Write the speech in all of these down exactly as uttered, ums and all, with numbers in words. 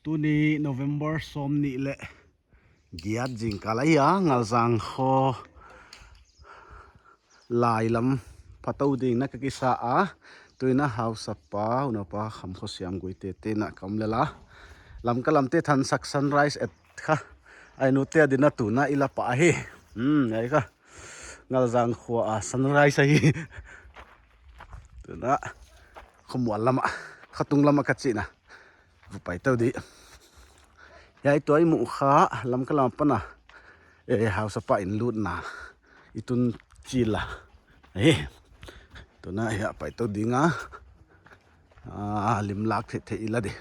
Tuni November sawmnih leh giat zingkal ahi a, Ngalzang khua lai lam phatou dingin ka kisa a. Tuin a hausapa, unaupa Khamkhosiam Guite te'n ka om lel a. Lamka lamte thansak sunrise et kha. Ai nute a dingin tuin i la pah hi. Hmm, ai kha. Ngalzang khua a sunrise ahi. Tuin a khuamual lam ah, khuatung lam ah ka chihna. Vut paitou di. Hiai tuh i muh kha Lamka lam apan a, eh, hausapa inn lutna i tun chial a. Eh. Tuin a hiai paitou ding a. Ah, limlak theihtheih i la di.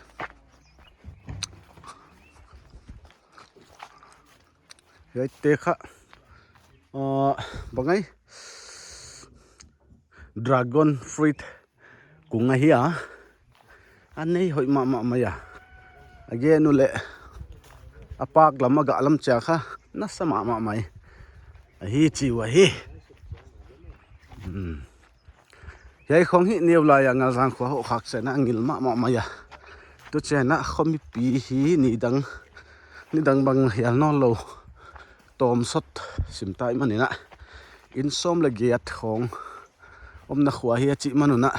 Hiaite kha, ah, bang ai, dragon fruit kung ahi a. A nei hoih mahmah mai a. A gen uleh a pak lam, a gah lam chia kha nasa mahmah mai. Ahi chi uh ahi. Hmm. Hiai khong hi neu lai a Ngalzang khua hoh khak sek in a ngil mahmah mai a. Tuchiang a khomipi hi nidang, nidang bang hial nawnlou tawm sawt sim ta ahihmanin a, inn sawm leh giat khong omna khua hi a chih man un a,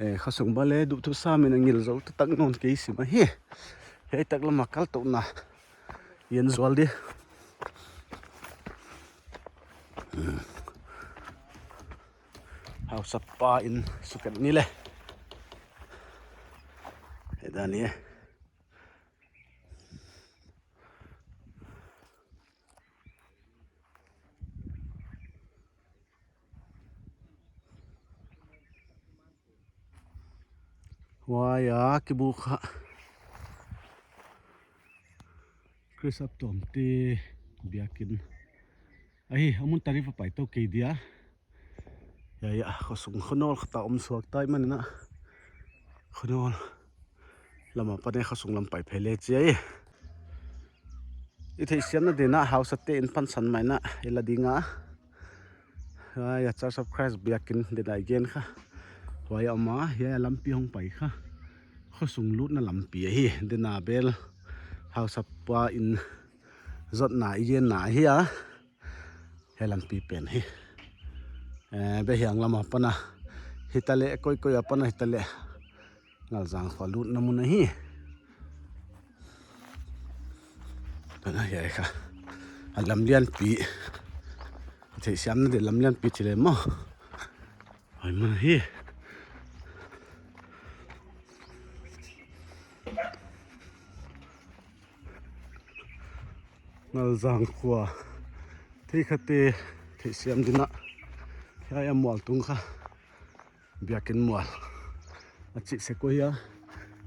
eh, khosung bang leh duhthu sam in a ngil zou taktak nawn kei sim ahi. Hiai tak lam a kal touhna i en zual di. Hausapa inn suk et ni leh. Hiai dan hi. Huai a kibuk kha Khrist Aptuamte biakin ahi. A mun tarifa paitou kei dia. Hiai a, khosung khonawl khat a om suak ta ahihmanin a, khonawl lam apan a khosung lam pai phei leh chi ahi. I theihsiamna dingin a hausate inn pansan mai in a i la ding a. Hiai a Church of Christ biakin dena i gen kha. Huai a om a, hiai a lampi hong pai kha khosung lutna lampi ahi. Dena bel hausapa inn zotna i genna ahi a. Hiai lampi pen hi. Eh, Behiang lam apan a. Hitaleh, koikoi apan a hitaleh. Ngalzang khua lutna mun ahi. Tuin a hiai kha. A lamlianpi. Theihsiamna ding lamlianpi chi leh maw. Huai mun hi. Ngalzang khua. Thei khate, theihsiam dingin a. Hiai a mual tung kha. Biakin mual. A chih sek uh hia.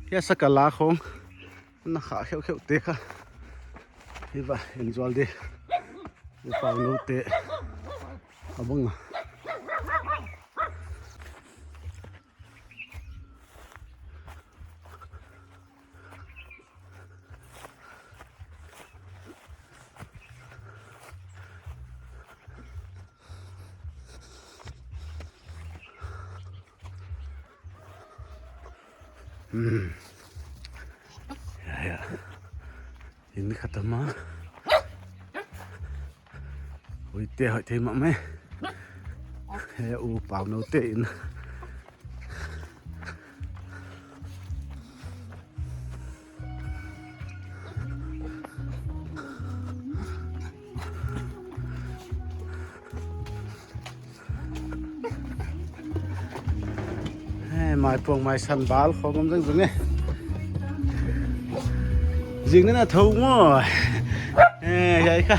Hiai a sakal a khong. Na kha kheuhkheuh te kha. Hi va, en zual di. Upau nou te. A bang a. Hmm. Ya, ya. Inn khat a om a. Ui, te hoih thei mahmah e. He, upau nou te inn. Eh, maipuang maisan bal khong om zengzeng e. Zing na thou maw. Eh, hiai kha.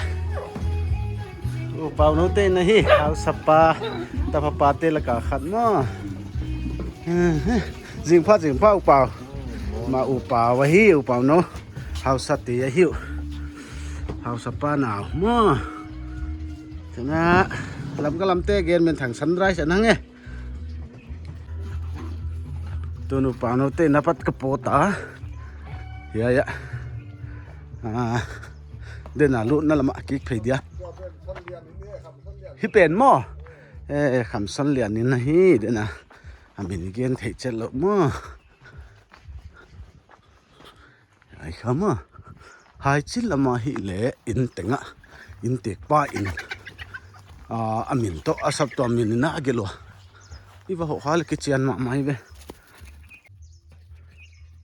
Upau nou te na hi, hausapa, tapapa te laka khat maw. Eh, zingpha, zingpha upau. Ma upau ahi, upau nou. Hausa te ahi uh. Hausapa nau maw. Tuin a, Lamka lamte gen men thang sunrise a nang e. Tun upau nou te na pat ka pawt a. Ya, ya. Ah, dena lutna lam a kik phei dia. Hi pen maw. Eh, Khamsonlian inn ahi dena. A min gen thei chet lou maw. Ai khama. Hai chil lama hi le in tenga. In tek pa in. A, a min toh, a sap toh a min in a gelh ua. I va hoh kha le kichian mahmah ve.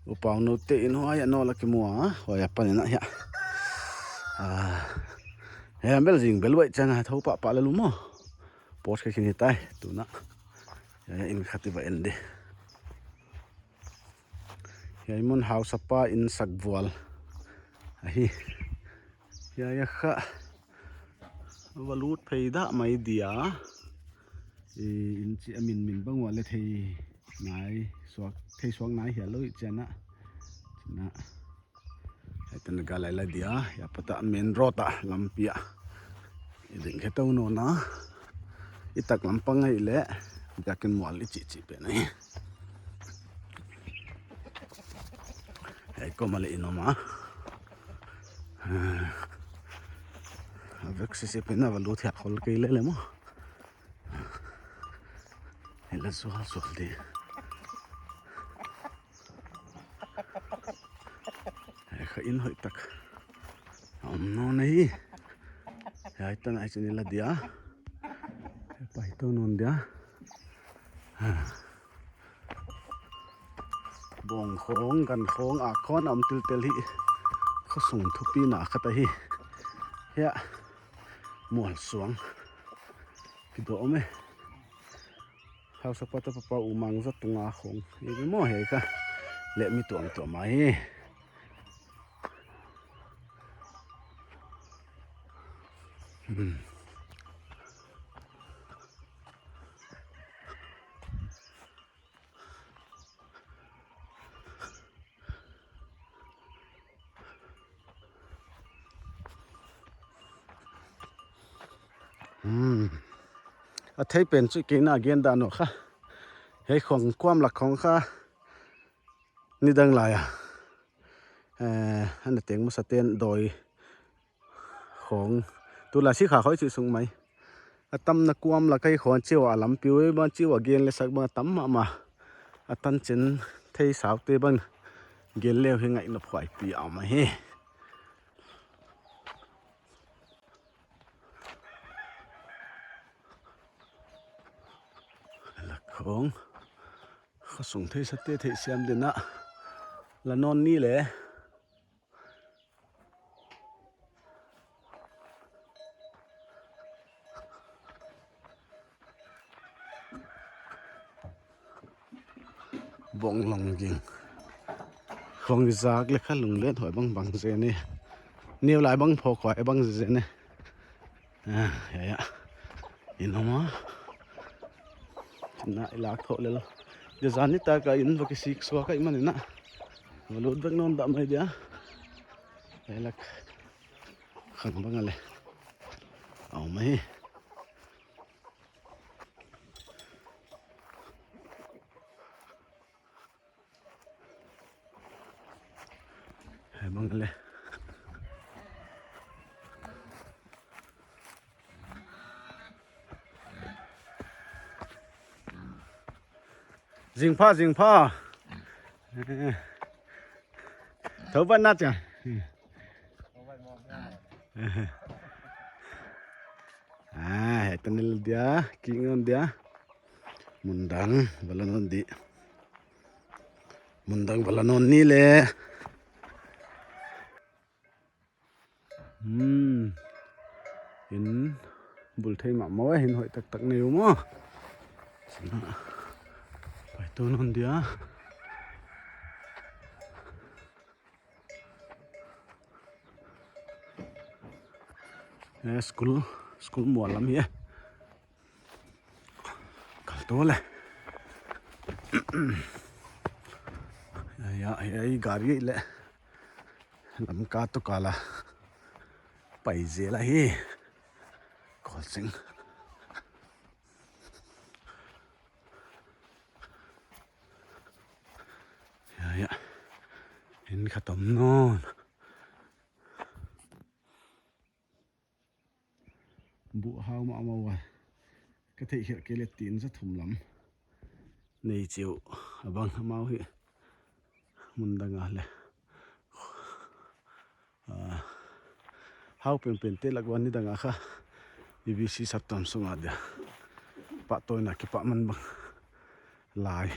U Pau nu te in huai a nawl a kimu a. Huai a pan in a hia. A, hia bel zing bel huai chang a thou pahpah le lum maw. Pawt kha khin hi tai. Tuna. Hia in khat i va en di. Hiai mun hausapa in sak vual ahi. Hiai a kha va lut phei dah mai dia. I, in chi a min min bang ua le thei nai suak, thei suak nai hial lou i chian a. Chian a. Hiai tan ga lai la dia, hiai apat a main road a lampi a. I ding khe tou nawn a. I tak lam pang ahi le, biakin mual i chih chih pen ahi. Hiai kawm a le in om a. A vek sisi pen a va lut hial khol kei le le maw. Hiai la sual sual di. Hiai kha in hoih tak a om nawn ahi. Hiai tan a i chin i la dia. Pai tou nawn dia. Bawng khawng, gan khawng, a khawng a om tiltel hi. Khosung thupina khat ahi. Hia. Mual suang. Kido om e. Hausapa toh papa U Mang zat tunga khawng. Hiai maw hiai kha. Le mi tuamtuam ahi. Hmm. Hmm. A thei pen chu kei na gen dan uh kha. Hiai khawng kuam lak khawng kha. Nidang lai a. Eh, ana teng masa ten dawi khawng. Tulai sikha khawng i chih sung mai. A tamna kuam lak a i khawng chiu a lampi uh bang chiu a gen le sak bang a tam mahmah. A tan chin thei sau te bang gen le uh hi ngaihna phuaipi a om ahi. Lak khawng. Khosung theihsa te theihsiam din a la nawn ni le. Bawng long ging. Khawng zak le kha lunglen huai bang bang zen e. Neu lai bang phawk huai bang zen e. Ah, ya, ya. In om a. Na i lak thoh lel. Dia zan ni tak a in va kisik suak ahihman in a. Va lut vek nawn dah mai dia. Hiai lak khang bang a le. A om ahi. Hiai bang le. Zingpha, zingpha. Thou ban na cha. Ah, hiai tan i la dia, king on dia. Mundang va la nawn di. Mundang va la nawn ni le. Hmm. In bul thei mahmah e, hin hoih taktak nei uh maw. Sina. Pai tou nawn dia. Eh, school, school mual lam hi e. Kal tou le. Ya, ya, ya, i gari le. Lamka toh kal a. Pai zel ahi. Kawlsing. Ya, ya. In khat om nawn. Buh hau mahmah ua. Ka theih khelh kei le tin za thum lam. Nei chiu a bang amau hi. Mundang a le. Hau penpen te lak ua nidang a kha E B C saptuam sung a dia pahtawina kipahman bang lai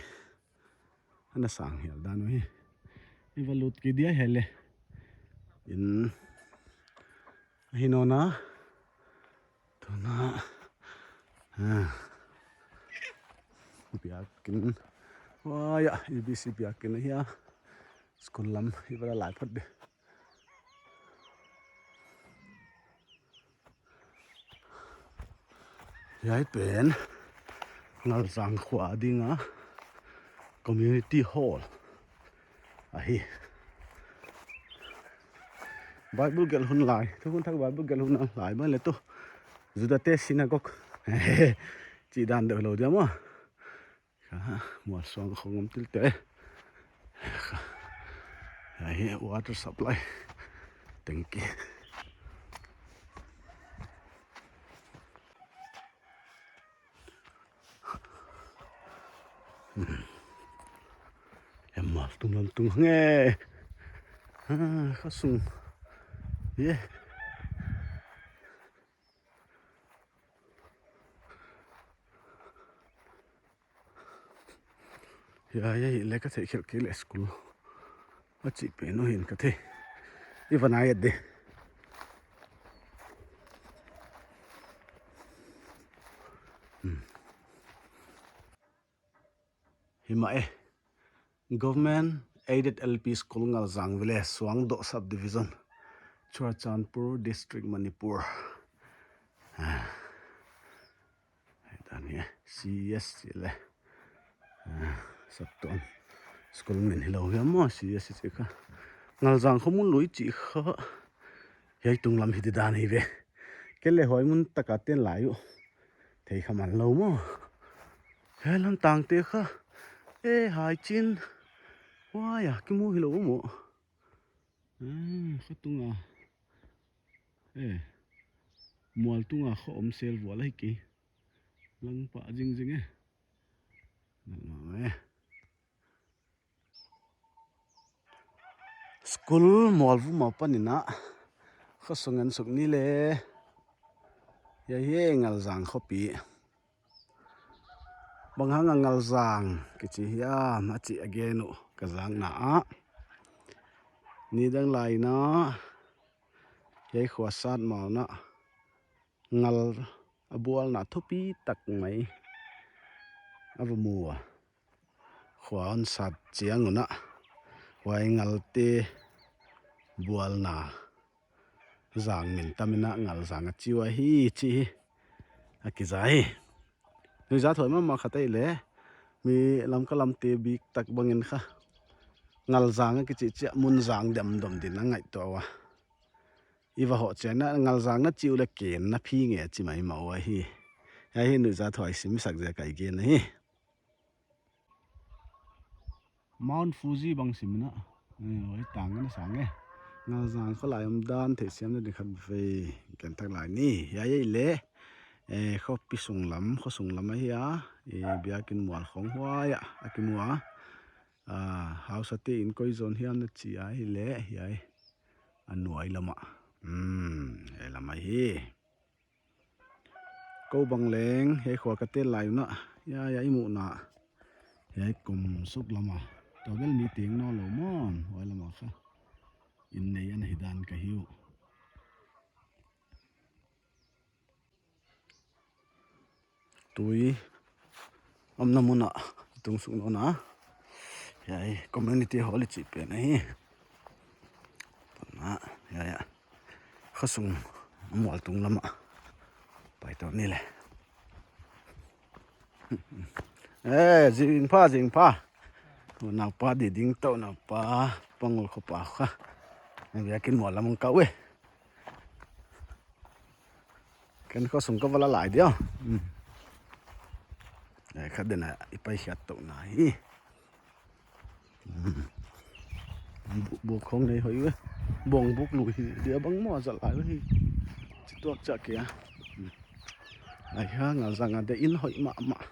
ana sang hial dan uh hi. I va lut kei dia hi leh. In hi nawn a. Tuna. Ah. Biakin. Wah, ya, E B C biakin ahi a. School lam hi va la lai phot di. Hiai pen Ngalzang khua ding a community hall ahi. Bible gelh hun lai, thukhun thak Bible gelh hun lai bang leh tu Juda te synagogue chih dan deuh lou dia maw. Kha, mual suang khong om til te. Kha. Hiai water supply tanki. Hmm. Em, mual tung lam tung nge. Ah, kha sung. Yeah. Hiai, hiai leh ka theih khelh kei leh school a chih pen uh hi'n ka thei. I va nai et di. Hmm. Hi mah e. Government Aided L P School Ngalzang Village, Suangdoh Subdivision, Churachandpur District, Manipur. Ah. Hiai dan hi, C S C leh. Ah, saptuam. School min hilou hiam maw, C S C kha. Ngalzang kho mun lui chih kha. Hiai tunglam hi di dan hi ve. Kei leh huai mun tak a ten lai uh. Thei kha man lou maw. Hiai lam tang te kha. Eh, hai chin. Huai a, kimu hilou maw. Eh, kha tung a. Eh, mual tung a kha om sel vual ahi kei. Langpah zingzing e. Ngal mah e. School mual vum apan in a, khosung en suk ni leh. Hiai hi Ngalzang khopi. Bang hang a Ngalzang kichi hiam a chih a gen uh ka zakna ah. Nidang lai in a, hiai khua sat ma un a, ngal a bualna thupi tak mai a va mu a. Khua hon sat chiang un a, huai ngalte bualna zang min tam in a Ngalzang a chi uh ahi chih hi a kiza hi. Nuihzat huai mahmah khat ahihleh, mi Lamka lamte bik tak bang in kha Ngalzang a kichih chiah mun zang diamdiam din a ngaihtuah ua. I va hoh chiang a Ngalzang na chi uleh ken na phi nge chi maimah ua hi. Hiai hi nuihzat huai sim sak ziak a i gen ahi. Mount Fuji bang sim in a. Eh, huai tang ana sang e. Ngalzang kho lai omdan theihsiam na ding khatvei gen thak lai ni. Hiai ahihleh, eh, khopi sunglam, khosung lam ahi a. Eh, biakin mual khong huai a, a kimu a. Ah, hausate in koi zon hiam na chih ahihleh, hiai a nuai lam ah. Hmm, hiai lam ahi. Kou bang leng, hiai khua ka tel lai un a, hiai, hiai i muhna. Hiai kum suk lam a. Tua bel mi teng nawnlou maw, huai lam a kha. Inn nei ana hi dan ka hi uh. Tui omna mun ah tung suk nawn a. Hiai community hall i chih pen ahi. Tuna, hiai, hiai. Khosung mual tunglam ah pai tou ni leh. Eh, zingpha, zingpha. Naupa di ding tou, naupa Pangul khopa kha. Biakin mual lam ka uh e. Ken khosung ka va la lai dia. Hmm. Eh, kha den a i pai hiat tou na hi. Hmm. Bu-, buk khong nei hoih ve. Bawng buk lui hi dia bang maw zat lai hi. Chi tuak chak kia. Hmm. Ai ha, Ngalzang a dia inn hoih mahmah.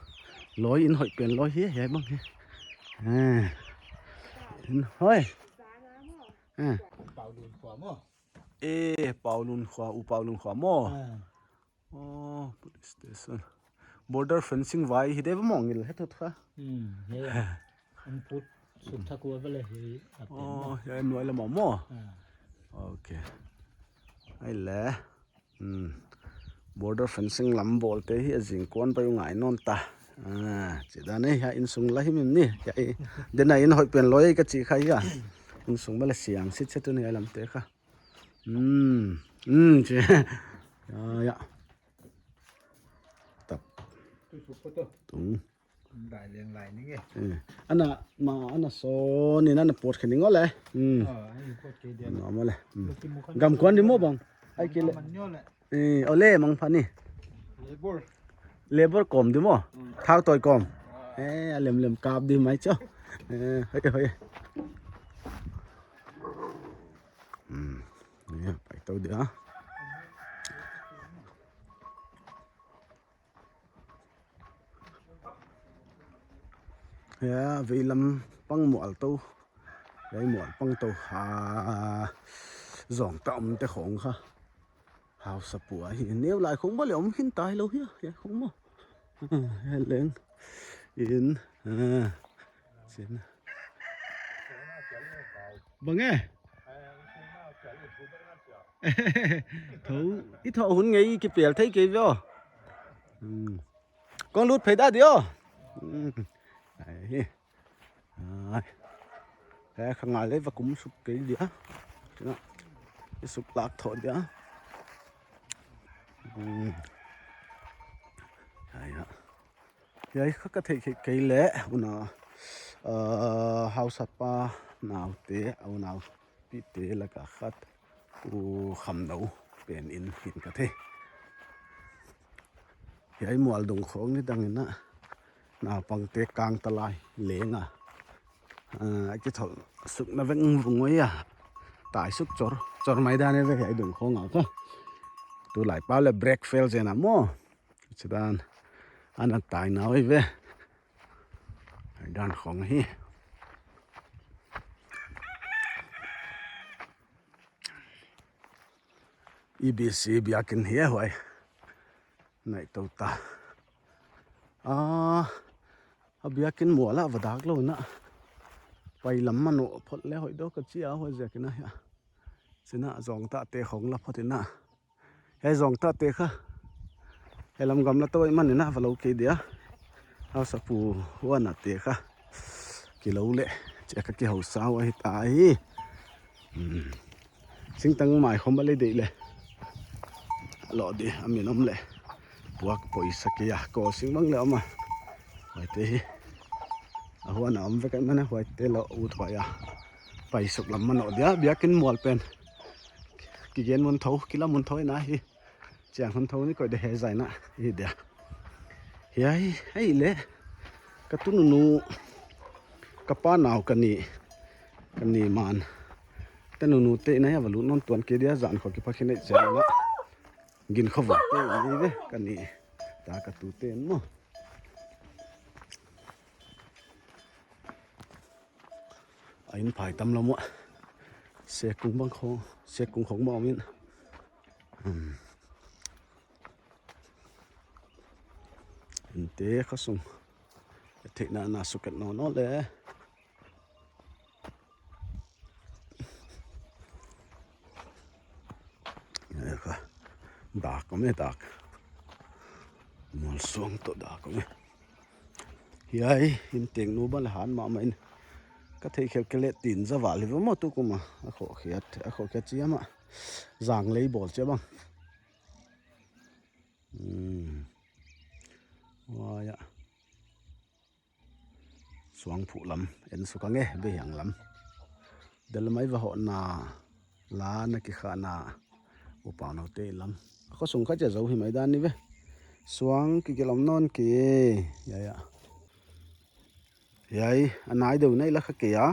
Lawi inn hoih pen lawi hi, hiai bang hi. Eh. Inn hoih. Eh. Pau dun khua maw. Eh, Paulun khua, U Paulun khua maw. Ah. Oh, police station. Border fencing vai hi de maw ngil he thut kha. Hmm, he. An put suk thak ua vele hi a pen maw. Oh, ya nuai lam maw. Ah. Okay. Ai le. Hmm. Border fencing lam bawl te hi a zing kuan pai u ngai nawn ta. Ah, chi dan e, ya insung la hi mim ni. Ya i. Den a in hoih pen loi ka chi kha ya. Insung bel a siang sit se tu ni a lam te kha. Hmm. Hmm, chi. Ya, ya. Tap. Tung. Dai leng lai ni nge. Eh. Ana, ma, ana so ni na na pot khe ni ngole. Hmm. Ah, ai pot khe dia. Ngam le. Hmm. Gam kuan di maw bang. Ai kile. Man nyo le. Eh, ole mang pha ni. Labor. Labor kom di maw. Hmm. Thau toi kom. Ah. Eh, a lem lem kap di mai cho. Eh, hoi, hoi. Hmm. Ni pai tou dia. Ya, veilam pang mual tou. Vei mual pang tou ha. Zong ta om te khong kha. Hausa pu ahi. Neu lai khong bel om hin tai lou hia. Ya khong maw. Ya leng. In. Ah. Sin. Bang e. Tho, i tho hun ngei kipel thei kei vio. Hmm. Kong lut phei da dio. Hmm. Ai. Ai. He kha ngai le va kum suk kei dia. Tina. I suk lak tho dia. Hmm. Ai ya. Hiai kha ka theih kei, kei leh, una, ah, hausa pa naute, a unau pite laka khat, U Khamno pen in hin ka thei. Hiai mual dung khong ni dang in a, naupangte kang ta lai leng a. Ah, a kithol suk na veng vung oi a. Tai suk chor, chor mai dan e ve hiai dung khong a kha. Tulai pau leh break fail zen a maw. Chidan ana tai na oi ve. Ai dan khong hi. E B C biakin hi e huai. Nai tou ta. Ah, a biakin mual a va dak lou na. Pai lam manoh phot le hoih dou ka chi a huai ziakin a hia. China zong ta te khong la phot in a. Hiai zong ta te kha. Hiai lam gam la tou i man in a va lou kei dia. Hausa pu huan a te kha. Kilou le. Chia ka kihou sa ua hi ta hi. Hmm. Singtang mai khom ba le dei le. Lo di, a min om le. Puak poi sa kei a. Ko sing bang le om a. Huai te hi. A huan a om vek a man a huai te lo ut huai a. Pai suk lam manoh dia. Biakin mual pen. Kigen mun thou, kila mun thou in a hi. Chiang hun thou ni koi de he zai na hi dia. Hiai, hei le. Ka tu nunu, ka pa nau ka ni, ka ni man. Te nunu te in a hia va lut nawn tuan kei dia zan khong kipak khin ei chiang na. Gin khong va te ni ve, ka ni. Ta ka tu te maw. A in phai tam lou maw. Sekung bang khong, sekung khong maw min. Hmm. Inte kha sung. Theihna na suk et nawn nawn le. Ai kha. Dak om e dak. Mual suang toh dak om e. Hiai, in teng nu bang le han mahmah in. Ka theih khelh kei leh tin za val hi va maw tu kum a. A khoh khiat, a khoh khiat chiam a. Zang lei bawl chiam bang. Hmm. Huai a. Suangphuh lam, en suk ang e, Behiang lam. Del mai va hohna, la na kikhahna, U Pau Nau te lam. A kho sung kha chia zou hi mai dan ni ve. Suang kigelh om nawn kei, ya, ya. Hiai, a nai deuh nai la kha kei a.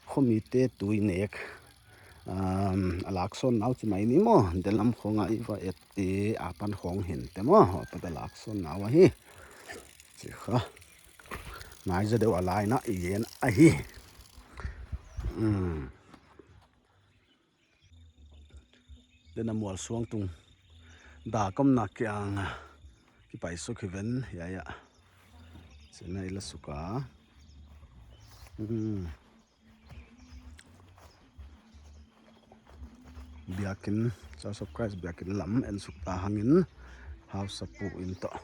Khomite tui nek. Um, a lak sawn nau chi mai ni maw. Del lam khong a i va et te, a pan khong hin te maw. Huai pat a lak sawn nau ahi. Chi kha. Nai za deuh a lai na i gen ahi. Hmm. Tena mual suang tung. Da kom na kiang a. Kipai suk hi ven, ya, ya. Sina ila suka. Hmm. Biakin, Church of Christ biakin lam en suk ta hangin, hausapu in toh.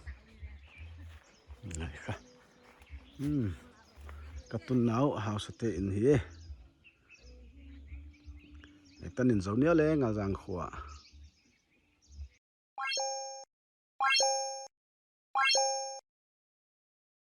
Ngai kha. Hmm. Ka tun nau hausate in hi e. Ei tan in Zonia leh Ngalzang khua.